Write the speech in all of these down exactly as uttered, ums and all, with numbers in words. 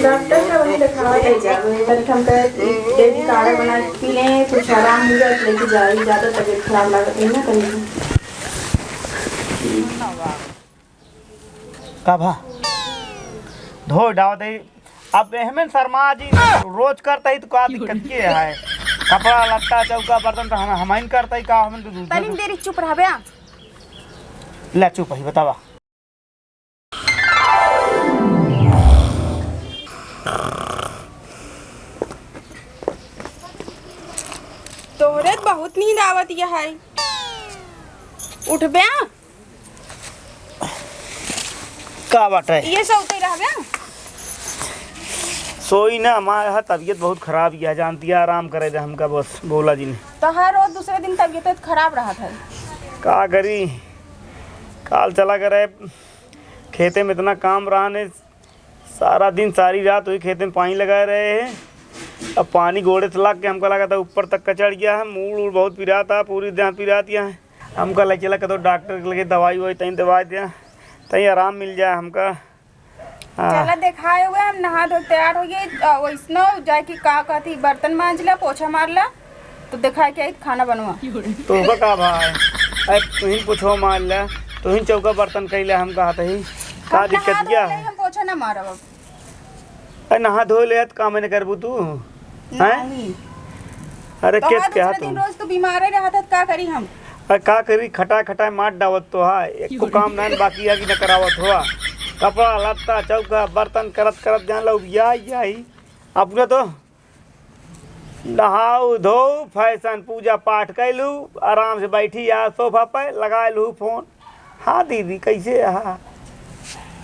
डॉक्टर का वहीं देखावा ले जावे। तनिक हमका दे दी, काढ़ा बना के पी लें, कुछ आराम हो जाए, लेके जाए, ज्यादा तबीयत खराब लागत है ना तनिक। का भा? धो डाव दे। अब एहमें शर्मा जी रोज करता ही तो का दिक्कत के है? कपड़ा लत्ता चौका बर्तन तो हम, हम ही करता ही का, हम तो दूसरे तनिक देरी चुप रहबे। ले चुप ही बतावा। तोहरे त बहुत नींद आवत यह है। उठबे? का बाटे? ये सब उतै रहबे? सोई ना, हमार ह तबीयत बहुत खराब यह, जानती है, आराम करे दे हमका बस, बोला जी ने। तो हर रोज दूसरे दिन तबीयत खराब रहत है। का करी, काल चला करे खेते में, इतना काम रहा ने, सारा दिन सारी रात वही खेते में पानी लगाए रहे हैं। अब पानी गोड़े से लाग के हमका लगा था ऊपर तक का चढ़ गया है, मूड़ उड़ बहुत पिरात है, पूरी देह पिरात है। हमका ले चला कतो डॉक्टर के लगे, दवाई ववाई तहीं दवाई दिया, तहीं आराम मिल जाए हमका। हाँ। चला देखाए हुए, हम नहा धो के तैयार हो गए। अ, वैसनो जाए कि का कहती, बर्तन मांज ला, पोछा मार ला, तो देखाए के आई खाना बनवा। तो होगा का भाई, अब तुहिन पोछो मार ला, तुहिन चौका बर्तन कैले, हम कहत ही का हम दिक्कत नहा क्या धो ले, है? हम पोछा ना मारब अब। अरे नहा धो ले, तो काम नहीं करबू तू, हैं? नहीं। अरे तो केस हर क्या दूसरे तू? दिन रोज तू बीमारे रहत है, का करी हम? अरे का करी, खटाए खटाए मार डावत तो हा, एको काम ना बाकी है कि न करावत हुआ। कपड़ा लत्ता चौका बर्तन करत करत जान लो, या, या ही। अपना तो नहाऊ धोऊ, फैशन, पूजा पाठ कैलू, आराम से बैठी या सोफा पे, लगा लू फोन। हाँ दीदी, कैसे? हाँ,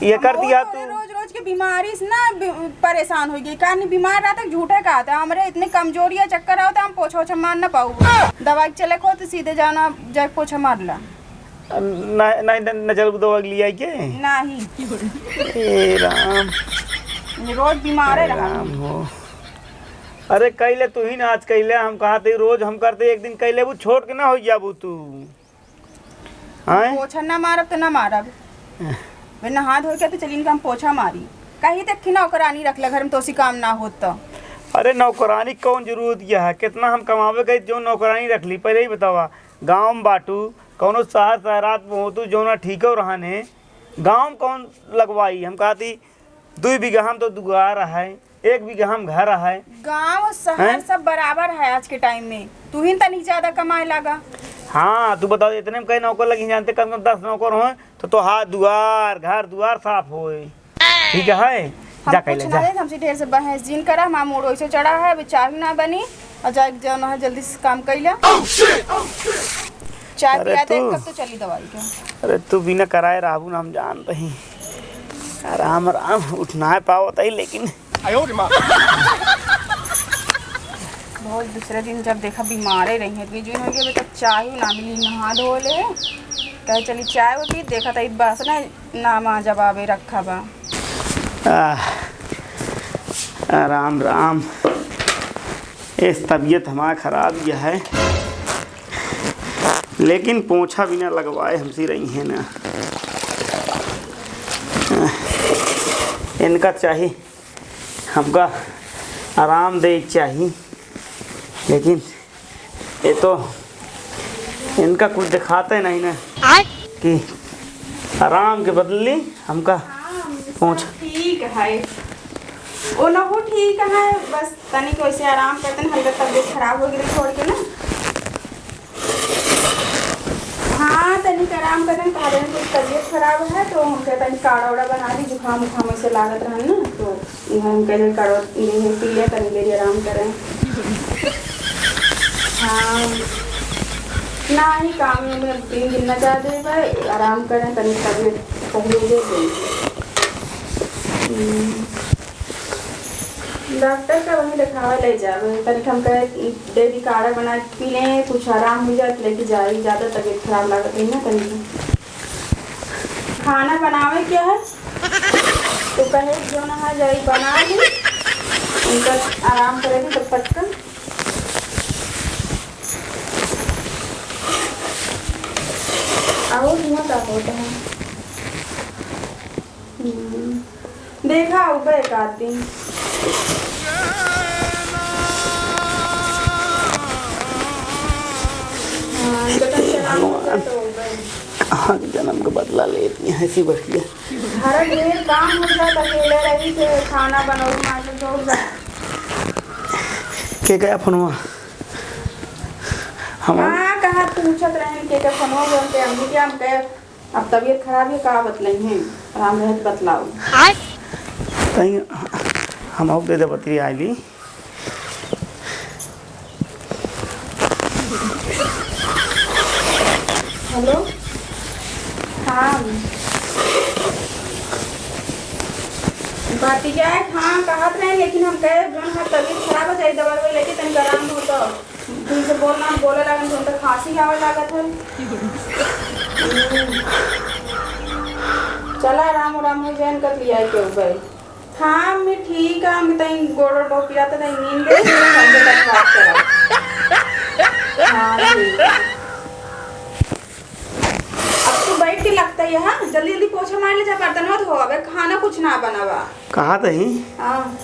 ये कर हम दिया तोरे तू। रोज रोज के बीमारी से ना बी-, परेशान हो गई। कानी बीमार रहता, झूठे का आता। हमरे इतने कमजोरी है, चक्कर आवता, हम पोछा ओछा मार ना पाऊ। दवाई के चले को तो सीधे जाना, जाए पोछा मार ला। नहीं, नहीं, न, न चल दवाई लिया के? नहीं। ए राम। रोज बीमारे ए रहा। राम हो। अरे कैले तू ही ना आज कैले, हम कहा थे रोज हम करते, एक दिन कैले वो छोड़ के ना हो जाबू तू। आय? पोछा ना मारब तो ना मारब। वे नहा धो के तो चली इनका हम पोछा मारी। कहीं देखी नौकरानी रख ले घर में, तो उसी काम ना होत तो। अरे नौकरानी कौन जरूरत यह है? कितना हम कमावे गए जो नौकरानी रख ली? पहले ही बतावा, गाँव में बाटू, कौनो शहर शहरात में होतू, जो ना ठीको रहन है। गाँव में कौन लगवाई? हम कहती, दुई बीघा हम तो दुआर है, एक बीघा हम घर है। गाँव शहर हैं? सब बराबर है आज के टाइम में। तू ही तनी ज्यादा कमाए लागा। हाँ, तू बताओ, इतने में कई नौकर लगी, जानते कम से कम दस नौकर होए, तो तोहार दुआर, घर दुआर साफ होए। ठीक है? हम जा कुछ कैले, ना जा। दे, हमसे ढेर से बहस जिन करा, हमारा मूड वैसे चढ़ा है, अभी चाय भी ना बनी, और जाए के जौन है जल्दी से काम कैला। चाय अरे पिया दे, तू। कब तो चली दवाई के। अरे तू बिना कराए रहबू ना, हम जानत ही। आराम, आराम उठ ना पावत ही, लेकिन आयो रे माँ। बहुत दूसरे दिन जब देखा बीमारे रही है, इतनी जून हो गई, अभी तक चाय भी ना मिली, नहा धो ले, कहे चली चाय वो पी, देखा था बासना ना माँ जवाबे रखा बा। आह, आ, राम राम। इस तबीयत हमारा खराब यह है, लेकिन पोछा बिना लगवाए हमसे रही है ना। इनका चाही, हमका आराम दे चाही, लेकिन ये तो इनका कुछ दिखाते नहीं ना आय? कि आराम के बदले हमका हाँ, पहुँच। ठीक है, ओनहु ठीक है, बस तनिक वैसे आराम करते हैं, हल्का तबीयत खराब हो गई छोड़ के ना। हाँ, तनिक आराम करते हैं, कहा रहे कुछ तबीयत खराब है तो हमके तनिक काढ़ा उड़ा बना दी, जुकाम उखाम ऐसे लागत रहन ना, तो इहाँ हम कहले काढ़ा पी ले, तनी देर आराम करें। हाँ, ना ही काम में तीन दिन ना जा दे भाई, आराम करें, तनी तबीयत पहले दे दे। हम्म। डॉक्टर का वहीं देखावे ले जावे, तनिक हमका दे दी काढ़ा बना के पी लें, कुछ आराम हो जाए, लेके जाए, ज्यादा तबीयत खराब लागत है ना तनिक। खाना बनावे क्या है? तो कहे जो ना है जाई बना ली, उनका आराम करे दी तब तक का। और हुआ का होता है? हम्म। देखा, उबे एक आध दिन। हाँ, तो कल से राम हो जाए तो उबे। हाँ, जन्म का बदला लेती है, ऐसी बढ़िया। घर ढेर काम हो जात, अकेले रही, फिर खाना बनाओ, माजो, धो, जा। के गया फोनवा? हम हाँ, कहा पूछत रहन के, के फोनवा बोलते, हम भी क्या, हम कहे, अब तबीयत खराब है, का बतलाई है, आराम रहे तो बतलाओ। तई हम दे दे बतरी आइली। हेलो, हाँ। भतीजा, हाँ, कहत रहे, लेकिन हम कहे, जौन हमार तबीयत खराब हो जाई, दवाई ववाई लेके तनिक आराम हो तो। तुमसे बोलना, बोले लागन, तुम तो खांसी आवे लागत है। चला, आराम, आराम हो जाए, इनका लिया के ऊपर। हाँ, मैं ठीक है, हम तई गोड़ ओड़ बहुत पिरात है, तई नींद दे, फिर हम तक बात करा। हाँ, ठीक है। अब तू बैठ के लगता है, हाँ? जल्दी जल्दी पोछा मार ले, जा बर्तन मत धो, अबे खाना कुछ ना बनावा। कहा तही? हाँ।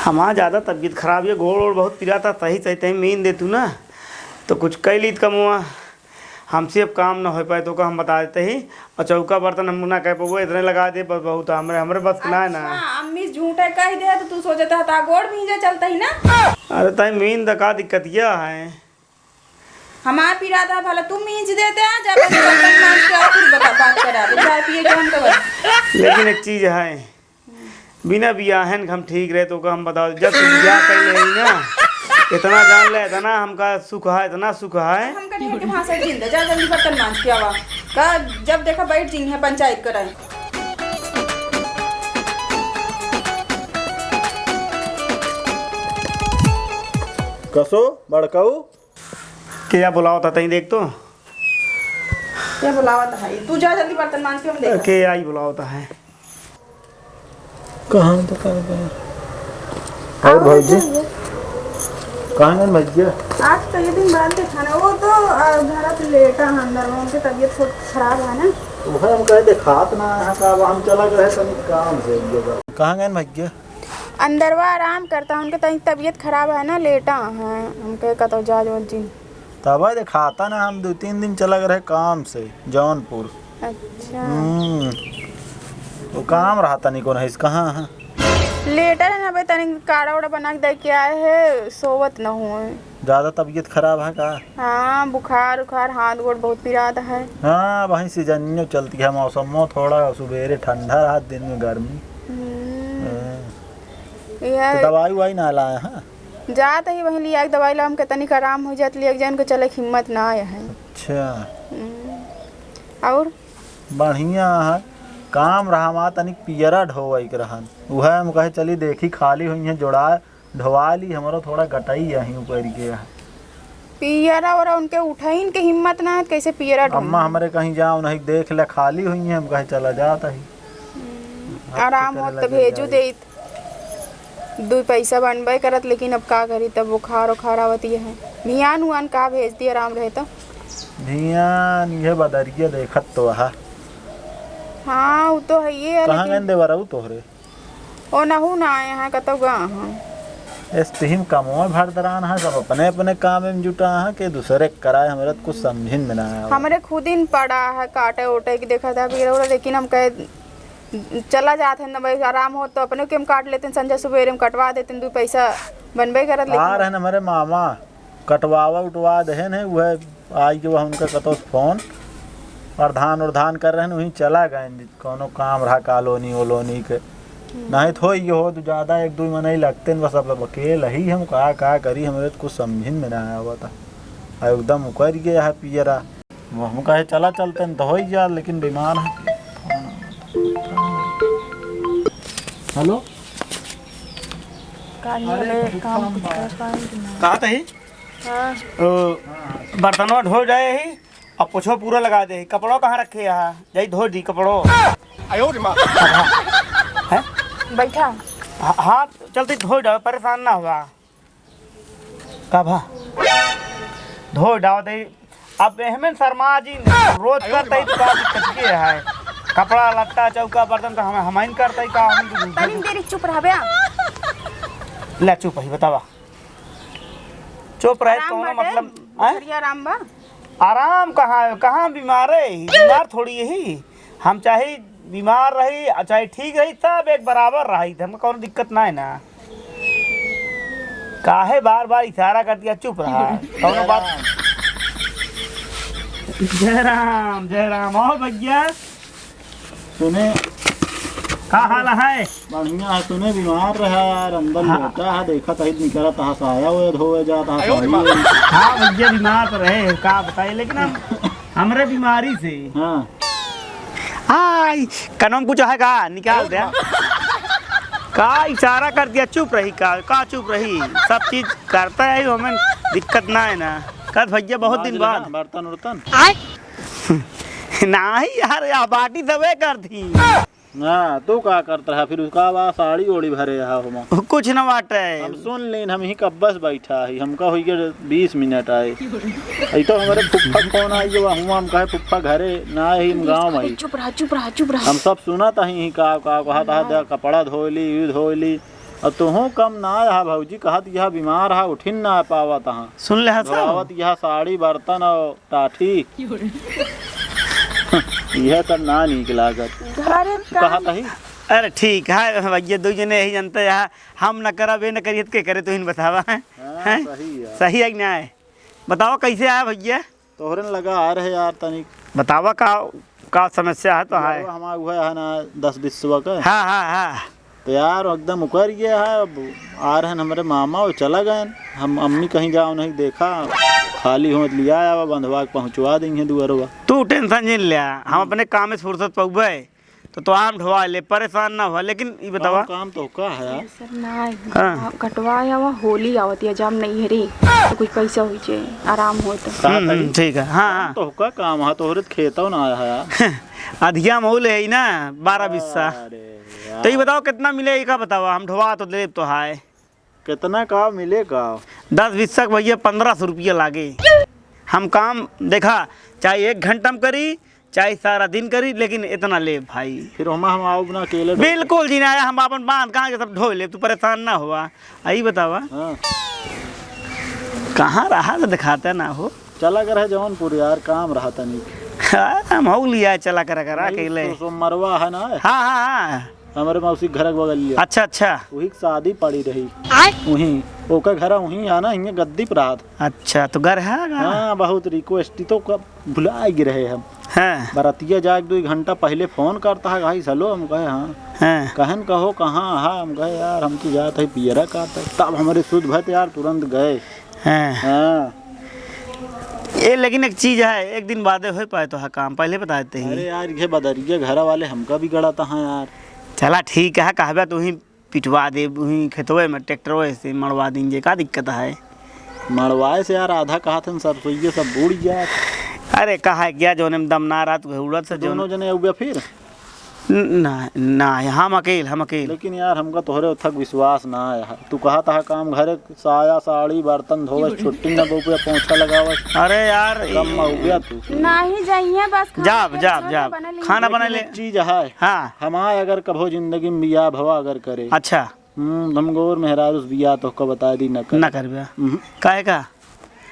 हमार ज्यादा तबीयत खराब है, गोड़ ओड़ बहुत पिरात है, सही सही तही मीन दे तू ना, तो कुछ कई लीत कमवा। हमसे अब काम न हो पाए, तो का हम बता देते ही। और चौका बर्तन हम ना कर पाबो, इतने लगा दे, बस बहुत हमरे, हमरे बस के ना है ना। अच्छा, अम्मी झूठे कह दे तो तू सोचत है ता गोड़ भींजे चलता ही ना। अरे ताई मीन द का दिक्कतिया है? हमार पिरादा भला तू मींज देते हैं, जब हम बर्तन मांज के आओ, फिर बता, बात करा दे, चाय पिए के हम तो बस। लेकिन एक चीज है, बिना बियाहन के हम ठीक रहे, तो का हम बताओ, जब से बियाह कर ले ना, इतना जान ले, इतना हमका सुख है, इतना सुख है। हम कहीं के भाषण जिंदा, जा जल्दी बर्तन मांज के आवा। का जब देखा बैठ जिंगे पंचायत करे। कसो, बड़काऊ? के या बुलावत है, तई देख तो। के बुलावत है? तू जा जल्दी बर्तन मांज के हम देख। के आई बुलावत है? कहाँ तो कर गए? और भौजी? कहाँ गए भैया? आज तो ये दिन बाद देखाना। वो तो, अ, घर पे लेटा है अंदर में, उनकी तबीयत थोड़ी खराब है ना। वह हम कहे देखात ना है, का हम चला गए तनी काम से एक जगह। कहाँ गए भैया? अंदरवा आराम करता, उनके तनी तबीयत खराब है ना, लेटा है। हम कहे कतौ जा जो जिन। तब देखाता ना, हम दो तीन दिन चला गए रहे काम से जौनपुर। अच्छा। हम्म। वो काम रहा तनी कौन है, कहाँ है? लेटा है ना भाई, तनी काढ़ा उड़ा बना के दे के आए हैं, सोवत न हुए। ज्यादा तबीयत खराब है का? हाँ, बुखार उखार, हाथ गोड़ बहुत पिरात है। हाँ, वही सीजनियो चलती है, मौसमो थोड़ा सुबेरे ठंडा रहा, दिन में गर्मी। हम्म। हाँ। यह तो दवाई उवाई ना लाए हैं? जात ही वहीं लिया के दवाई लाओ, हमके तनिक आराम हो जात, लिया के जान के चले के हिम्मत ना आया है। अच्छा। हम्म। और? बढ़िया है, काम रहा हमार तनिक पियरा ढोवई के रहन, उहे हम कहे चली देखी खाली हुई है, जोड़ा ढोवा ली, हमरो थोड़ा गटई यहीं ऊपर के है। पियरा और उनके उठइन के हिम्मत ना है, कैसे पियरा ढोई? अम्मा हमरे कहीं जाओ नहीं, देख ले, खाली हुई है, हम कहे चला जात ही। हम्म, आराम होत तो भेजू देइत। दुई पैसा बनबे करत, लेकिन अब का करी, तब बुखार उखार आवत ये है। भियान उआन का भेजती, आराम रहे तो। भियान ये बदरिया देखत तो हा। हाँ, वो तो है ये है, कहाँ लेकिन गए देवर रहू तोहरे? ओ नहू ना आए हैं, कतौ गा हैं। एस तिहिम कमवा भर दरान है, सब अपने अपने काम में जुटा है, के दूसरे के कराए, हमरे तो कुछ समझिन में ना आवे। हमरे खुदिन पड़ा है, काटे ओटे के देखा था, लेकिन हम कहे, चला जात है न भाई, आराम हो तो अपने के हम काट लेते हैं, संझा सुबेरे में कटवा देते हैं, दो पैसा बनबे करत। आ लेकिन रहन हमारे मामा, कटवावा उठवा देहन है, वह आई के वह उनका कतो फोन, प्रधान उर्धान कर रहन, वहीं चला गए, कौनो काम रहा कॉलोनी वोलोनी के। हम्म। नहीं तो ये हो तो ज्यादा एक दो मनई लगते हैं, बस अब अकेले ही हम का, का करी, हमरे तो कुछ समझिन में ना आवता। आ एकदम उकर गया है पियरा। वो हम कहे, "चला चलते हैं, तो हो ही जा, लेकिन बीमार है।" हेलो? का नहीं अरे, होले, कुछ काम काम कुछ बा। कर पाएंगे ना। कहा तही? हाँ। ओ, बर्तनवा ढो जाए ही, अब पोछो पूरा लगा दे ही। कपड़ो कहाँ रखे यहाँ? जाई धो दी कपड़ो। आयो रे माँ। हैं? बैठा। हाँ, हाँ, चलते धो जाओ, परेशान ना हुआ। का भा? धो डाल दे। अब एहमें शर्मा जी ने रोज का तई का दिक्कत के है। कपड़ा लत्ता, चौका बर्तन तो हम, हमइन करतइ का, हम तनी देरी चुप रहबे। ले चुप ही, बतावा। चुप रहे, आराम कौनो बाटे? मतलब, आय? बढ़िया आराम बा? आराम कहाँ है? कहाँ बीमार है? बीमार थोड़ी यही। हम चाहे बीमार रही, आ चाहे ठीक रही, सब एक बराबर रही। हमका कौनो दिक्कत ना है ना। काहे बार बार इशारा कर दिया? चुप रहा। कौनो बात। जय राम, जय राम। और भैया, सुने, का हाल है? बढ़िया है। सुने, बीमार रहा यार, अंदर हाँ। लेटा है, देखा तही निकलत है, साया ओया धोवे जात है, साड़ी ओढ़ी। हाँ भैया, बीमार तो रहे, का बताई, लेकिन हम, हमरे बीमारी से। हाँ। आई, कनम कुछ है का? निकाल दे। का इशारा कर दिया? चुप रही का? का चुप रही? सब चीज करता है, हमें दिक्कत ना है ना। कद भैया, बहुत दिन बाद। बर्तन उर्तन? नाही यार, या बाटी तबे कर दी। ना, तू का करत रहा फिर? उसका बा साड़ी ओड़ी भरे रहा हो। कुछ न बाटे। हम सुन लेन, हम ही कब्बस बैठा ही, हमका होई के बीस मिनट आए। अई तो हमरे फुफ्फा फोन आई, जो हुआ हम कहे, "फुफ्फा घरे ना है, हम गाँव में ही।" चुप रहा, चुप रहा, चुप रहा। हम सब सुनत ही, ही का, का कहत हा, "दे कपड़ा धोइली, यू धोइली।" अब तुहूँ कम ना आया भौजी, कहत यह बीमार हा, उठिन ना पावत हा। सुन ले हा सब। धोआवत यह साड़ी बर्तन और टाठी। यह सब ना नीक लागत। घरे कहत ही। अरे ठीक है भैया, दो जने यही जनते यहाँ, हम न करब, ये न करिए, तो के करे, तुहिन बतावा है? हाँ, हैं? सही है। सही है कि ना है? बतावा कैसे आया भैया? तोहरे न लगा आ रहे यार तनिक। बतावा का, का समस्या है तो है? यार, हमार उहे है ना दस बीस सौ का। हाँ, हाँ, हाँ। तो यार एकदम उकर गया है। अब आ रहे हैं हमारे मामा, वो चला गए। हम अम्मी कहीं जाओ नहीं देखा, खाली हो लिया आवा, बंधवा के पहुँचवा देंगे दुआरवा। तू टेंशन जिन लिया, हम अपने काम में फुर्सत पउबे तो तोहार हम ढोवा ले, परेशान ना हुआ। लेकिन ई बतावा। कौन काम तो का है यार? सर ना है। हाँ। कटवा आवा, होली आवत या, जाम नहीं है रे, तो कुछ पैसा होई जे, आराम होत। हम्म, हम्म, ठीक है। हाँ, हाँ। तो का काम है, तोहरे खेतों ना आया है यार। अधिया में होले है ना, बारह बिस्सा। अरे यार। तो ई बतावा कितना मिले, ई का बतावा, हम ढोवा तो देब तो हाय। कितना का मिले का? दस बिस्सा के भैया पन्द्रह सौ रुपया लागे। हम काम देखा, चाहे एक घंटा में करी, चाहे सारा दिन करी, लेकिन इतना लेब भाई। फिर हम, हम आउब ना अकेले ढोए। बिल्कुल जी ना, हम आपन बांध कहाँ के सब ढोए लेब, तू परेशान ना हुआ। आई बतावा। हाँ। कहाँ रहा तो दिखाते ना हो। चला कर है जौनपुर यार, काम रहा तनी। हाँ, हम हो लिया, चला कर, कर नहीं, अकेले। तो सोमवारवा है ना? हाँ, हाँ, हाँ। हमरे मौसी के घर के बगलिया। अच्छा, अच्छा। वही के शादी पड़ी रही। आय? वही, ओकर घर वही है ना, हिंगे गद्दी पर रहत। अच्छा, तो घर है का? हाँ, बहुत request, तो कब भुला गए रहे हम। हाँ। बरतिया जाके दो घंटा पहले फोन करता है, "भाई चलो," हम कहे, "हाँ।" हाँ। कहन, "कहो, कहाँ?" हाँ, हम कहे, "यार, हम तो जात है पियरा का।" तब हमरे सुध भत यार, तुरंत गए। हाँ। हाँ। ए, लेकिन एक चीज है, एक दिन बादे हो पाए तो हा काम, पहले बता देते ही। अरे यार, ये बदरिया घर वाले हमका भी गड़ाता है यार। चला ठीक है, कहबे तू ही पिटवा दे, वहीं खेतवे में ट्रैक्टरवे से मड़वा दीन जे, का दिक्कत है? मड़वाए से यार, आधा कहा थे सरसोइये सब बूड़ गया। अरे, कहा है क्या, जोने में दम ना रहा, तू उड़त से तो दोनों जने अउबे फिर? न-, ना, ना, हम अकेल, हम अकेल। लेकिन यार, हमका तोहरे उथक विश्वास ना है यार। तू कहा था काम घरे, साया, साड़ी, बर्तन धोवे, छुट्टी न बउपे, पोछा लगावे। अरे यार, कम में हो गया तू। नाही जाइए बस, खाना जाब, फिर जाब, खाना जाब। बना लीजिए। खाना बना लेकिन ले। एक चीज है, हाँ। हमारे अगर कभो जिंदगी में बियाह भवा अगर करे, अच्छा। हम्म, हम गौर मेहरारू से बियाह तोहका बता दी, न कर। न करबे। हम्म। काहे का?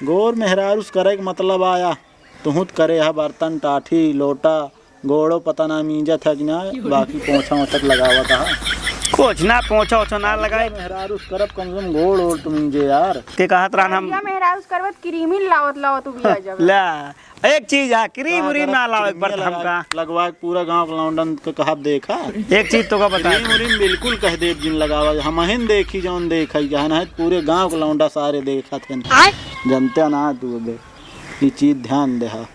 गौर मेहरारू से करे के मतलब आया, तुहूँ त करे हा बर्तन, टाठी, लोटा, गोड़ो पता ना मींजत है कि ना, बाकी पोछा ओछा त लगावत हा। कुछ ना, पोछा ओछा ना लगाए। मेहरारू से करब, कम से कम गोड़ ओड़ तो मींजे यार। ते कहत रहन हम। या मेहरारू से करबत, क्रीमी लावत लावत तू बियाह जाबे। ला, एक चीज है, क्रीम का व्रीम करब, ना लावे क्रीम पड़त लगा, हमका। लगवा के पूरा गाँव के लौंडन के कहब देखा। एक चीज तोका बता। क्रीम व्रीम बिल्कुल कह देब जिन लगावा, हमहिन देखी जौन देखई, जहाँ ना है पूरे गाँव के लौंडा सारे देखत हैं। आय? जनते ना तू अबे, ई चीज ध्यान देहा।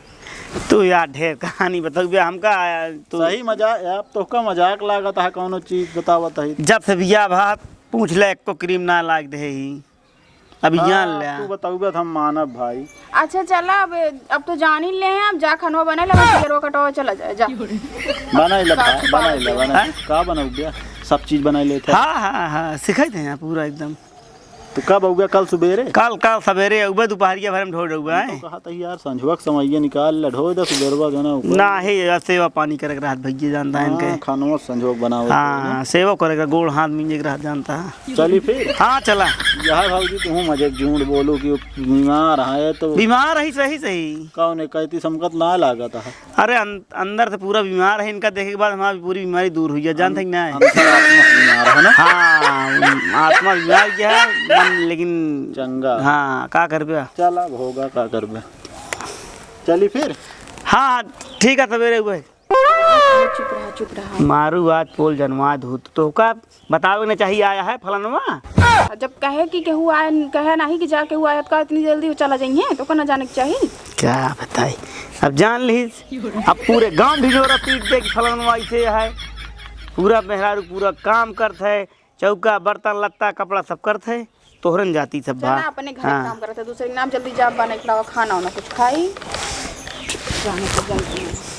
तू यार ढेर कहानी बतउबे हमका, तू सही मजाक, अब तोहका मजाक लागत है कौनो चीज बतावत है। जब से बियाह भात पूछ ले, एको क्रीम ना लाग दे ही। अब जान हाँ, ले। तू बताउबे त हम मानब भाई। अच्छा चला, अब, अब तो जान ही ले हैं, अब जा खनवा बनाए ले, बस पियरवा कटवा चला जाए, जा। बनाई ले का भाई, छुपावत बनाई ले, है? बनाई। हैं? का बनाउबे? सब चीज बनाई लेते हैं। हाँ, हाँ, हाँ, सिखाई थे यहाँ पूरा एकदम। तो कब अउबे? कल सुबेरे? कल, कल सबेरे अउबे, दुपहरिया भर में ढोइ डउबे, हम हैं? तो कहत ही यार, संझुआ के समइया निकाल ले, ढोइ दे सुबेरवा, जना ऊपर। नाही, यार, सेवा पानी करे के रहत भइया, जानता है इनके। हाँ, खानवा संझुआ के बनावे के हाँ, है। सेवा करे के, गोड़ हाथ मिंजे के रहत, जानता है। चली फिर? हाँ, चला। यह भौजी, तू मजे के झूठ बोलू कि बीमार है तो। बीमार है, सही, सही। कौन है, कहती समकत ना लागत है। अरे अन-, अंदर से पूरा बीमार है, इनका देखे के बाद हमारी पूरी बीमारी दूर हुई है, जानते हैं कि नहीं? अंतरात्मा बीमार है ना? हाँ, आत्मा बीमार क्या है, मन लेकिन चंगा। हाँ, का करबे? चला, अब होगा, का करबे? चली फिर? हाँ, ठीक है, सबेरे हुए। चुप रहा, चुप रहा। मारू आज पोल जनवा धूत, तो का बतावे न चाहिए आया है फलनवा। जब कहे कि केहू आए, कहे नाही कि जा केहू आए, तो का इतनी जल्दी वो चला जाइए, तो का ना जाने के चाहिए? क्या बताई, अब जान ली, अब पूरे गांव ढिंढोरा पीट दे कि फलनवा ऐसे है, पूरा मेहरारू पूरा काम करत है, चौका, बर्तन, लत्ता, कपड़ा सब करत है, तोहरन जाति सब बा। चला, अपने घर हाँ। काम करत है, दूसरे के नाम जल्दी जा, बना के लावा खाना वाना कुछ खाई। जाने के जल्दी।